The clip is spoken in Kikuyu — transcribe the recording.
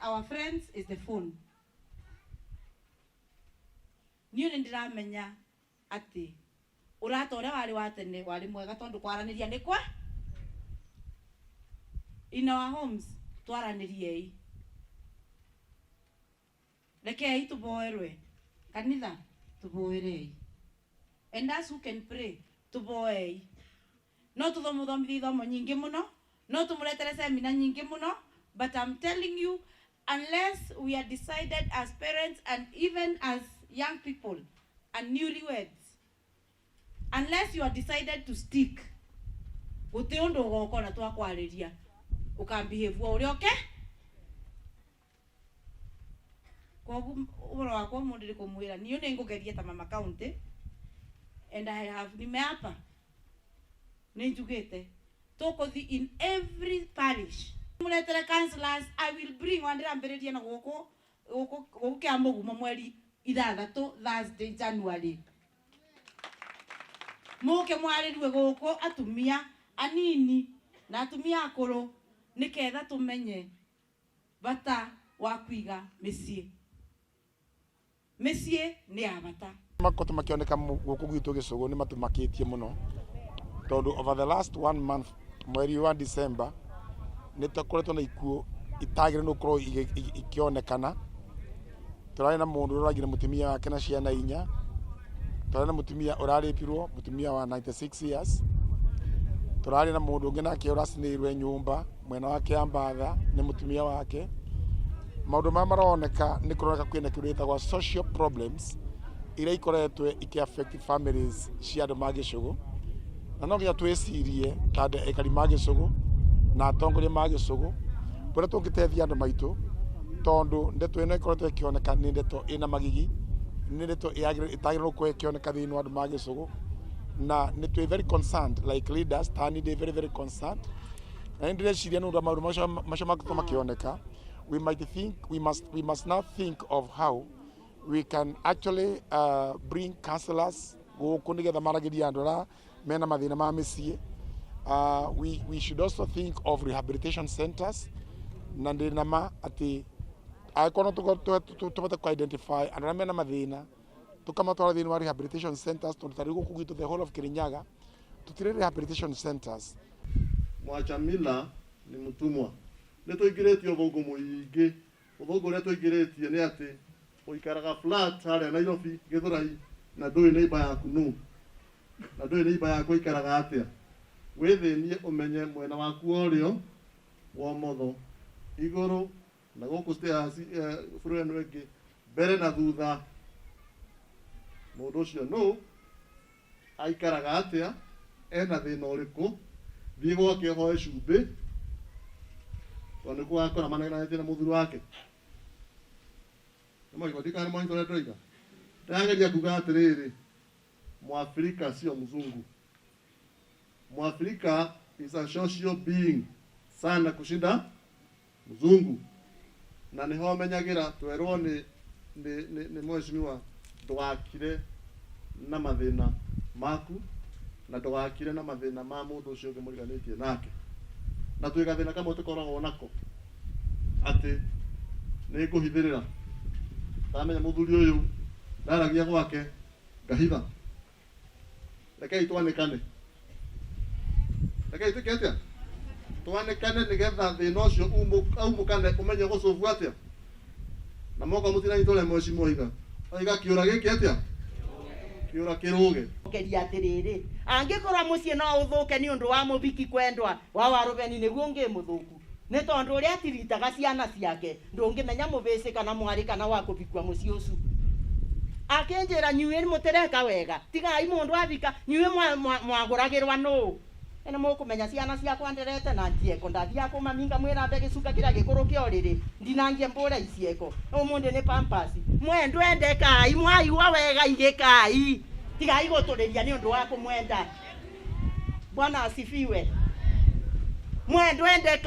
Our friends is the phone. Niĩ nĩ ndĩramenya atĩ ũrata ũrĩa warĩ wa tene warĩ mwega tondũ kwaranĩria nĩ kwa in our homes. Twaranĩriei, rekei tuboerwe kanitha, tuboerei, and us who can pray, tuboei. No tuthomuthomithie ithomo nyingĩ mũno, no tũmũretere semina nyingĩ mũno, but I'm telling you, unless we are decided as parents and even as young people and newlyweds, unless you are decided to stick, guti undu ugoka na twakwarĩria ũkambihĩvua ũrĩa oke. Koguo ũhoro wakwa mũndũ nĩ kũmwĩra niĩ nĩ ngũgeria ta mama county, and I have nimeapa, nĩ njugĩte tũkũthi in every parish mũretere counselors. I will bring one. Ndĩrambĩrĩria na gũkũ gũkũ gũkũ kĩa mũgumo mweri 6, Thursday, January. Mũke mwarĩrue gũkũ atumia anini na atumia akũrũ, nĩketha tũmenye bata wa kũiga mĩciĩ. Mĩciĩ nĩ ya bata. Makoto makĩoneka gũkũ gwitũ gĩcũgũ nĩ matũmakĩtie mũno, tondũ over the last one month, mweri wa December, nĩ tũkoretwo na ikuũ itagĩrĩirwo nĩ gũkorwo ikĩonekana. Tũrarĩ na mũndũ ũroragire mũtumia wake na ciana 4. Tũrarĩ na mũtumia ũrarĩpirwo, mũtumia wa 96 years. Tũrarĩ na mũndũ ũngĩ nake ũracinĩirwe nyũmba mwena wa Kĩambatha nĩ mũtumia wake. Maũndũ maya maroneka nĩ kũroneka kwĩna kĩndũ gĩtagwo social problems iria ikoretwo ikĩ affect families cia andũ ma gĩcũgũ, na no nginya twĩcirie ta andũ aikari ma gĩcũgũ na atongoria ma gĩcũgũ ũrĩa tũngĩteithia andũ maitũ, tondũ ndeto ĩno ĩkoretwo ĩkĩoneka nĩ ndeto ĩna magigi, nĩ ndeto ĩtagĩrĩirwo gũkorwo ĩkĩoneka thĩinĩ wa andũ ma gĩcũgũ. Na nĩ twĩ very concerned like leaders, tani ndĩ very very concerned, na nĩ ndĩreciria nĩ ũndũ wa maũndũ macio makoretwo makĩoneka, we must now think of how we can actually bring counselors gũkũ nĩgetha maragĩrie andũ arĩa mena mathĩna ma mĩciĩ. We should also think of rehabilitation centers, na ndĩ na ma atĩ angĩkorwo no tũhote kũ identify andũ arĩa mena mathĩna, tũkamatwara thĩinĩ wa rehabilitation centers, tondũ ta rĩu gũkũ gwitũ, the whole of Kirinyaga, tũtirĩ rehabilitation centers. Mwacha mila ni mtumwa. Nĩ tũingĩrĩtie ũthũngũ mũingĩ. Ũthũngũ ũrĩa tũingĩrĩtie nĩ atĩ ũikaraga flat harĩa Nairobi Gĩthũrai na ndũĩ neighbor yaku nũ, na ndũĩ neighbor yaku aikaraga atĩa. Wĩthĩnie ũmenye mwena waku wa ũrĩo, wa ũmotho, igũrũ na gũkũ stairs, floor ĩno ĩngĩ, mbere na thutha, mũndũ ũcio nũ, aikaraga atĩa, ena thĩna ũrĩkũ. Thiĩ gwake ũhoe cumbĩ, tondũ nĩkuo wakora manegananĩtie na mũthuri wake. Nĩ ndikana nĩ mwanyita ũrĩa ndĩroiga. Ndĩrageria kuga atĩrĩrĩ, Mwafrika sio mzungu. Mwafrika is a social being sana kushinda mzungu, na nĩho menyagĩra twerwo nĩ mheshimiwa, ndũgakire na mathĩna maku na ndũgakire na mathĩna ma mũndũ ũcio ũngĩ mũriganĩtie nake. Na twĩ gathĩna kamwe tũkoragwo nako atĩ nĩ ngũhithĩrĩra, ndamenya mũthuri ũyũ ndaragia gwake, ngahitha. Rekei twanĩkane, rekei twĩke atĩa, twanĩkane, nĩgetha thĩna ũcio aumũkane, ũmenye gũcũbu atĩa. Na moka mũtinanyita ũrĩa mheshimiwa oiga, oiga kĩũra gĩkĩ atĩa, kĩũra kĩrũge. Keria atĩrĩrĩ, angĩkorwo mũciĩ no ũthũke nĩ ũndũ wa mũbiki kwendwa wa warũbeni, nĩguo ũngĩ mũthũku, nĩ tondũ ũrĩa atiritaga ciana ciake, ndũngĩmenya mũbĩcĩ kana mwarĩ kana wa kũbikua mũciĩ ũcio. Akĩnjĩra, nyuĩ mũtireka wega, tigai mũndũ abika nyuĩ mwagũragĩrwa nũ ene mũkũmenya ciana ciakwa nderete na njieko. Ndathiaga kũmaminga mwĩrambe gĩcuka kĩrĩa gĩkũrũ kĩa ũrĩrĩ, ndinangie mbũra icieko. Ũmũthĩ nĩ pampers. Mwendwa endekai, mwaigua wega, igĩkai, tigai gũtũrĩria nĩ ũndũ wa kũmwenda. Bwana asifiwe. Mwendwa endeka.